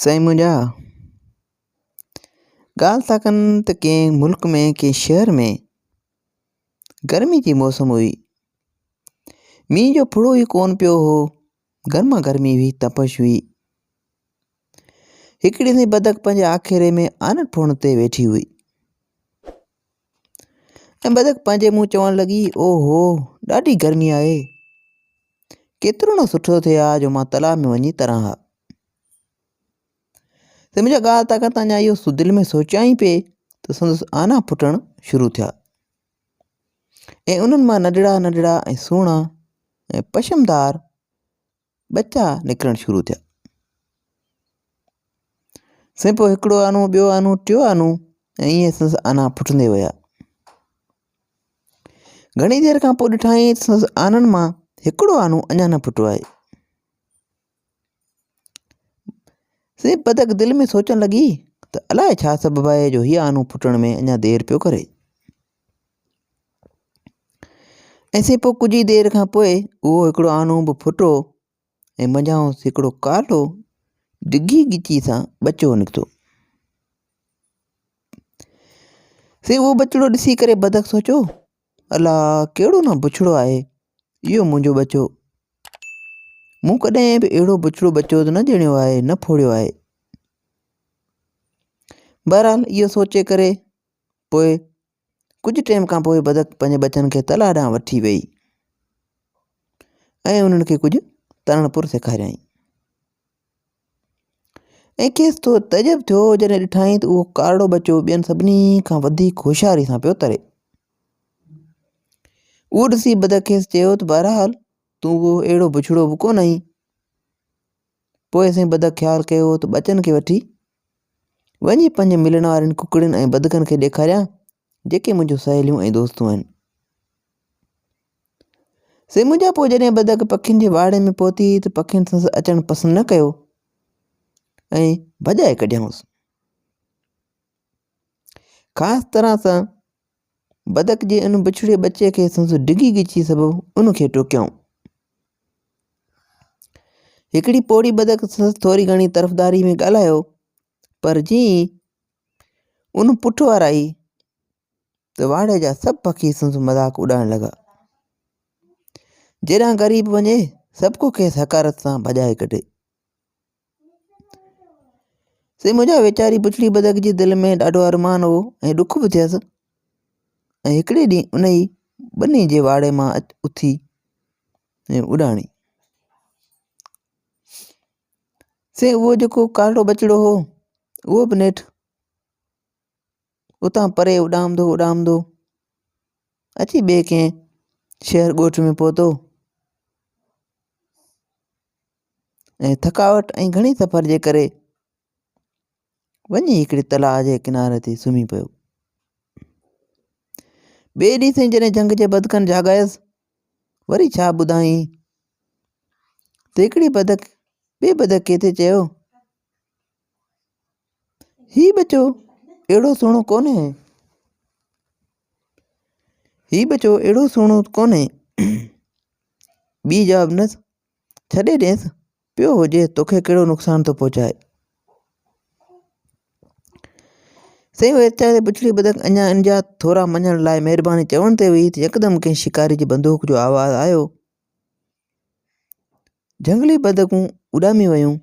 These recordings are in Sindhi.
سائين منهنجا ڳالهه ٿا ڪن ته ڪنهن ملڪ ۾ ڪنهن شهر ۾ گرمي جي موسم هئي مينهن جو ڦڙو ئي ڪونه پيو هو گرما گرمي هئي تپش هئي هڪڙي ڏينهن بدڪ پنهنجي آکيري ۾ آنن ڦوڙڻ تي ويٺي هئي ۽ بدڪ پنهنجي منهن چوڻ لڳي او هو ڏاڍي گرمي آهي ڪيترو نه سٺو ٿئي ها جو مان تلاء ۾ وڃي تران ها ته منهنجا ڳالهه طاقت اڃا اهو دل ۾ سوچيان ئي پئي ته سندس آنا ڦٽڻ شروع ٿيا ۽ انهن مان ننڍڙا ننڍڙا ۽ سهڻا ۽ پشمدار ٻچا نڪرڻ شروع ٿيا. سائين پوء هڪڙو آنو ٻيو آنو ٽيو آنو ۽ ائين سندس آنا ڦٽندي ويا. گهڻي دير کان پوء ڏٺائين ته سندس آنن مان هڪڙو آنو اڃا نه ڦٽو آهي. سائين بدڪ دل ۾ سوچڻ لڳي ته الائي ڇا سبب آهي جو هي آنو ڦٽڻ ۾ اڃا دير پيو ڪري. ۽ سائين پوء ڪجهه ئي دير کان پوء اهو هڪڙو آنو به ڦٽو ۽ منجهائونس هڪڙو ڪالو ڊگهي ڳچي سان ٻچو نڪتو. سائين اهو ٻچڙو ڏسي ڪري بدڪ سوچيو الا ڪهڙو نه بڇڙو آهي اهو منهنجو ٻچو. مون ڪڏهن به اهڙو بڇڙو ٻچو ته نه ڄڻيو آهي نه ڦوڙيو آهي. بهرحال اهو سوچي ڪري پوء ڪجهه ٽيم کان پوء بدڪ پنهنجي ٻچن کي تلاء ڏانهن وٺي وئي ۽ انهن کي ڪجهه ترڻ پر سيکاريائين. ۽ کيس ٿورو تعجب ٿيو جڏهن ڏٺائين ته اهو ڪارڙو ٻچو ٻين سڀني کان وڌيڪ هوشياري سان پيو تري. اهو ڏسي بدڪ کيس چيو ته بهرحال تون اهو اهڙو بڇڙو به ڪونه آهين. پوء سائين بدڪ خيال ڪيو ته ٻچن کي وٺي وڃي پنهنجي ملڻ وارين ڪڪڙين ۽ بدڪن کي ڏيکاريان جيڪي منهنجون سهيليون ۽ دوستون آهن. سي منهنجا پوء جڏهن بدڪ پکين جي واڙي ۾ پهتي ته پکين سندس اچڻ پسند نه ڪيو ۽ ڀڄائي ڪڍيائونس. خاص طرح سان بدڪ جي ان بڇڙي ٻچي کي سندس ڊگهي ڳچي سبب ان کي ٽوڪيائون. هڪڙي پوڙهي بدڪ سندس ٿوري گهڻي طرفداري ۾ ڳالهايو پر جيئن ان پٺ وارائي ته واڙي جا سڀ پکي سندس مذاق اڏائڻ لڳا. جيڏانهن غريب وڃي، سڀڪو کيس حقارت سان ڀڄائي ڪڍي. سي منهنجا ويچاري بڇڙي بدڪ جي دل ۾ ڏاڍو ارمان هو ۽ ڏک به ٿيس ۽ هڪڙي ڏينهن انهي ٻني جي واڙي مان اٿي ۽ اڏاڻي. سي اهو جيڪو ڪارڙو ٻچڙو هو اهو به نيٺ اتان پري اڏامندو اڏامندو اچي ٻئي ڪنهن شهر ڳوٺ ۾ پهتو ۽ ٿڪاوٽ ۽ گهڻي سفر جي ڪري وڃي هڪڙي تلاء جي ڪناري تي سمهي پيو ٻئي ڏينهن سائين جڏهن جهنگ جي بدڪن جاڳايس وري ڇا ٻڌائين ته هڪڙي بدڪ ٻئي بدڪ کي ٿي چيو هي ٻچو اهڙو سهڻو ڪونهي. هي ٻچو اهڙو سهڻو ڪونهي. ٻي جواب ڏنس، ڇڏي ڏينس، پيو هجي توکي ڪهڙو نقصان ٿو پهچائي. سائين ويچاري بڇڙي بدڪ اڃا ان جا ٿورا مڃڻ لاء مهرباني چوڻ تي هئي ته يڪدم ڪنهن شڪاري جي بندوق جو آواز آيو. جهنگلي بدڪون اڏامي ويون.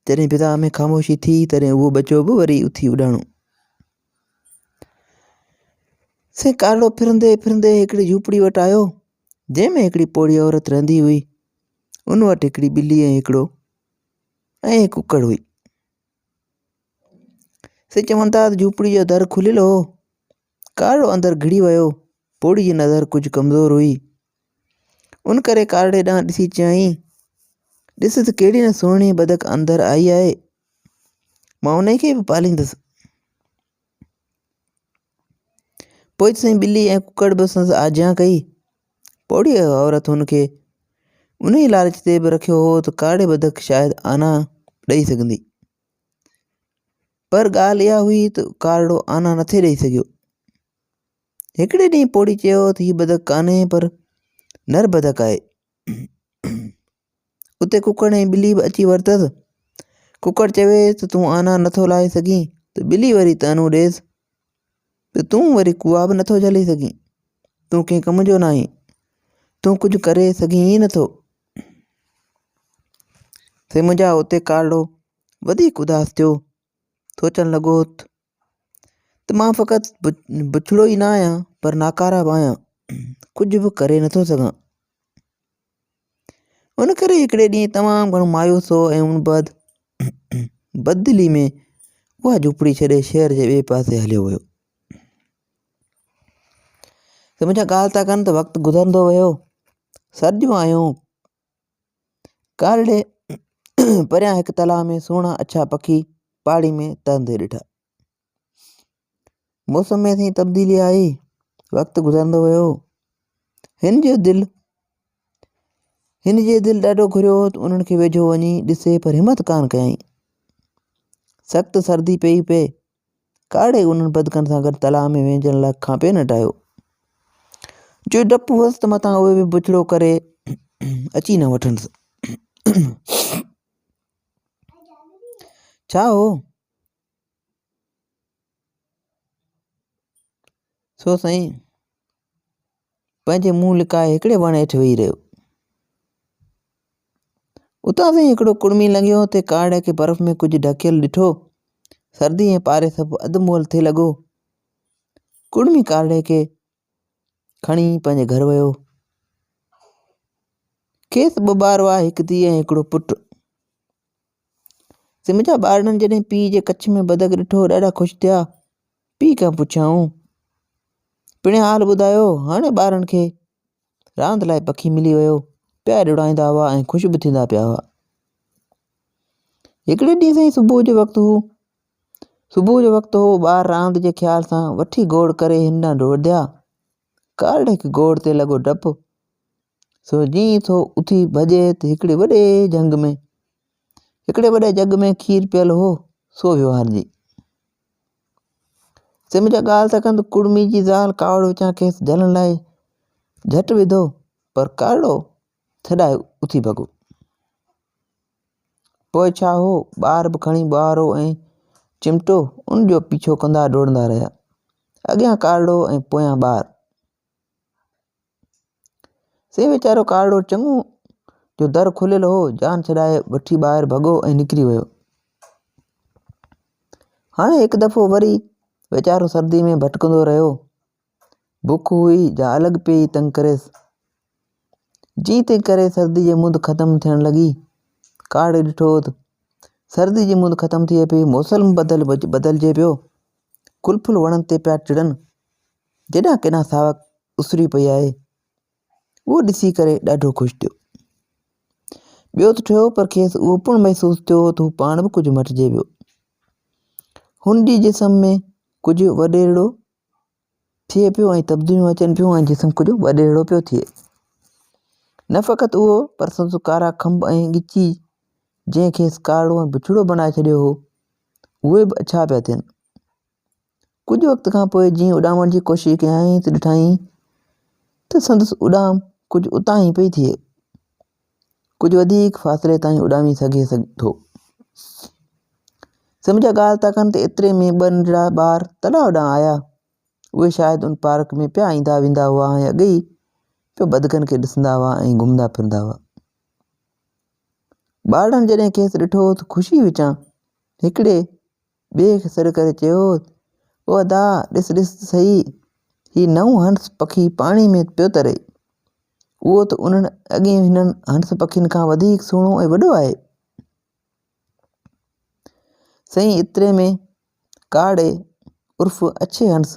جڏهن فضا ۾ خاموشي ٿي تڏهن اهو ٻچو به وري اٿي اڏاڻو. سي ڪارڙو ڦرندي ڦرندي هڪڙي جهوپڙي وٽ آيو جنهن ۾ هڪڙي پوڙهي عورت رهندي هئي. ان وٽ هڪڙي ٻلي ۽ هڪڙو ۽ هڪ ڪڪڙ هئي. سي چون ٿا ته جهوپڙي جو در کليل هو. ڪارڙو اندر گهڙي ويو. پوڙهي جي نظر ڪجهه ڪمزور هئي. ان ڪري ڪارڙي ڏانهن ڏسي چيائين، ڏس ته ڪهڙي نه سهڻي بدڪ اندر آئي آهي، مان انهي کي به پاليندس. پوء سائين ٻلي ۽ ڪڪڙ به سندس آجيان ڪئي. پوڙهي عورت هن کي انهي لالچ تي به رکيو هو ته ڪارڙي بدڪ شايد آنا ڏئي سگهندي. پر ڳالهه اها هئي ته ڪارڙو آنا نٿي ڏئي سگهيو. هڪڙي ڏينهن پوڙهي چيو ته هي بدڪ ڪانهي پر نر بدڪ آهي. اتي ڪڪڙ ۽ ٻلي به اچي ورتس. ڪڪڙ چوي ته تون آنا نٿو لاهي سگهين ته ٻلي وري طعنو ڏيس ته تون وري ڪوئا به نٿو جهلي سگهين، تون ڪنهن ڪم جو ناهين، تون ڪجهه ڪري سگهين ئي نٿو. سي منهنجا اتي ڪارڙو وڌيڪ اداس ٿيو، سوچڻ لڳو ته مان فقط بڇڙو ئي نه آهيان پر ناڪاره به آهيان، ڪجهه به ڪري نٿو سگهان. ان ڪري هڪڙي ڏينهن تمام گهڻو مايوس هو ۽ ان بعد بددلي ۾ اها جهوپڙي ڇڏي شهر جي ٻئي پاسي هليو ويو. ته منهنجا ڳالهه ٿا ڪن ته وقت گذرندو ويو سرجون آيون ڪارڙي پريان هڪ تلاء ۾ سهڻا اڇا پکي پاڙي ۾ ترندي ڏٺا. موسم ۾ سائين تبديلي آئي وقت گذرندو ويو هن جو دل هن جي دل ڏاڍو گهريو ته انهن کي ويجهو وڃي ڏسي پر همت ڪانه ڪيائين سخت سردي پئي پئي ڪاڙهي انهن بدڪن سان گڏ تلاء ۾ وهنجڻ لاء کان پئي نٽايو جو ڊپ هئس ته متان اهي به بڇڙو ڪري اچي نه وٺنس ڇا هو سو سائين پنهنجي منهن لڪائي هڪڙي وڻ هيٺ ويهي رهيو. اتان سائين هڪڙو ڪڙمي لنگهيو تي ڪارڙي کي برف ۾ ڪجهه ڍڪيل ڏٺو. سردي ۽ پاري سبب اڌ مئل ٿي لڳو. ڪڙمي ڪارڙي کي کڻي پنهنجي گهر ويو. کيس ٻه ٻار هئا، هڪ ڌيء ۽ هڪڙو پٽ. سم جا ٻارڙن جڏهن پيء جي ڪڇ ۾ بدڪ ڏٺو ڏاڍا خوش ٿيا. پيء کان پڇيائون، پڻهين حال ٻڌايو. هاڻي ٻارن کي راند لاء پکي ملي ويو. پيا ڊوڙائيندا هئا ۽ خوش به ٿيندا پيا هئا. هڪڙي ڏينهن سائين صبح جو وقت هو. صبح جو وقت هو ٻار راند جي خيال سان وٺي گوڙ ڪري هن ڏانهن ڊوڙيا. ڪارڙي کي گوڙ تي لڳو ڊپ. سو جيئن ٿو اٿي ڀڄي ته هڪڙي وڏي جهنگ ۾ هڪڙي وڏي جڳ ۾ کير پيل هو سو ويو هارجي. سم جا ڳالهه ٿا ڪن ته ڪڙمي جي زال ڪاوڙ وچان کيس جهلڻ لاء جهٽ وڌو پر ڪارڙو ڇڏائي اٿي ڀڳو. پوء ڇا هو ٻار به کڻي ٻهارو ۽ چمٽو ان جو پيڇو ڪندا ڊوڙندا رهيا. اڳيان ڪارڙو ۽ پويان ٻار. سي ويچارو ڪارڙو چڱو جو در کليل هو، جان ڇڏائي وٺي ٻاهر ڀڳو ۽ نڪري ويو. هاڻي هڪ دفعو وري ويچارو سردي ۾ ڀٽڪندو رهيو. بک هئي جا الڳ پئي تنگ ڪريس. جيئن تيئن ڪري سردي جي مند ختم ٿيڻ لڳي. ڪارڙي ڏٺو ته سردي جي مند ختم ٿئي پئي، موسم بدلجي پيو. گل ڦل وڻن تي پيا ٽڙن. جيڏانهن ڪيڏانهن ساوڪ اسري پئي آهي. اهو ڏسي ڪري ڏاڍو خوش ٿيو. ٻيو ته ٺهيو پر کيس اهو پڻ محسوس ٿيو ته هو پاڻ به ڪجهه مٽجي ويو. هن جي جسم ۾ ڪجهه وڏيرڙو ٿئي پيو ۽ تبديليون اچن پيون ۽ جسم ڪجهه وڏيرڙو پيو ٿئي. نه فقط اهو پر سندس ڪارا کنڀ ۽ ڳچي جنهن کيس ڪارڙو ۽ بڇڙو بنائي ڇڏيو هو، اهي به اڇا پيا ٿين. ڪجهه وقت کان پوء جيئن اڏامڻ جي ڪوشش ڪيائين ته ڏٺائين ته سندس اڏام ڪجهه اتاهين پئي ٿئي. ڪجهه وڌيڪ فاصلي تائين اڏامي سگهي ٿو. سمجهه ڳالهه ٿا ڪن ته ايتري ۾ ٻه ننڍڙا ٻار تلاء ڏانهن آيا. اهي شايد ان پارڪ ۾ پيا ايندا ويندا هئا ۽ اڳي ئي پيو بدڪن کي ڏسندا هئا ۽ گهمندا ڦرندا هئا. ٻارڙن جڏهن کيس ڏٺو ته خوشي وچان هڪڙي ٻئي کي سڏ ڪري چيو، او ادا ڏس ڏس ته سهي، هي نئون هنس پکي پاڻي ۾ پيو تري. اهو ته انهن اڳين هنن هنس پکين کان وڌيڪ سهڻو ۽ وڏو آهي. سائين ايتري ۾ ڪاڙي عرف اڇي هنس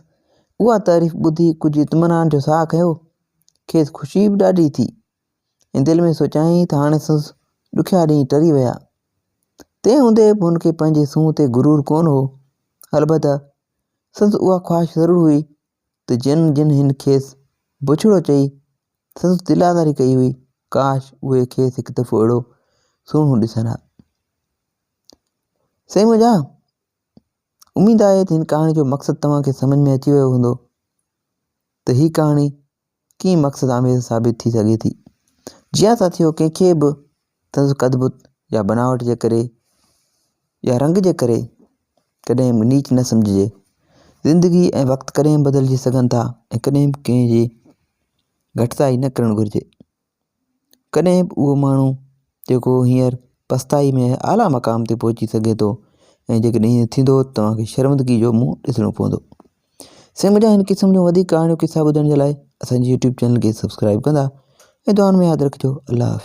اها تعريف ٻڌي ڪجهه اطمينان جو ساهه کنيو. کيس خوشي به ڏاڍي ٿي. ۽ دل ۾ سوچيائين ته هاڻي سندس ڏکيا ڏينهن ٽري ويا. تنهن هوندي به هن کي پنهنجي سونهن تي غرور ڪونه هو. البته سندس اها خواهش ضرور هئي ته جن جن هن کيس بڇڙو چئي سندس دل آزاري ڪئي هئي، ڪاش اهي کيس هڪ دفعو اهڙو سهڻو ڏسن ها. سائين منهنجا! اميد آهي ته هن ڪهاڻي جو مقصد توهان کي سمجهه ۾ اچي ويو هوندو ته هي ڪهاڻي ڪيئن مقصد آميز ثابت ٿي سگهي ٿي. جيئن ساٿيو ڪنهن کي به سندس قد بت يا بناوٽ جي ڪري يا رنگ جي ڪري ڪڏهن به نيچ نه سمجهجي. زندگي ۽ وقت ڪڏهن به بدلجي سگهن ٿا ۽ ڪڏهن به ڪنهن جي گهٽتائي نه ڪرڻ گهرجي. ڪڏهن به اهو ماڻهو جيڪو هينئر پستائي ۾ اعليٰ مقام تي پهچي سگهي ٿو ۽ جيڪڏهن ائين ٿيندو ته توهان کي شرمندگي جو منهن ڏسڻو پوندو. سائين منهنجا هن قسم جون وڌيڪ ڪهاڻيون قصا ٻڌڻ جي لاء اسان جي يوٽيوب چينل کي سبسڪرائب ڪندا ۽ دعائن ۾ ياد رکجو. الله حافظ.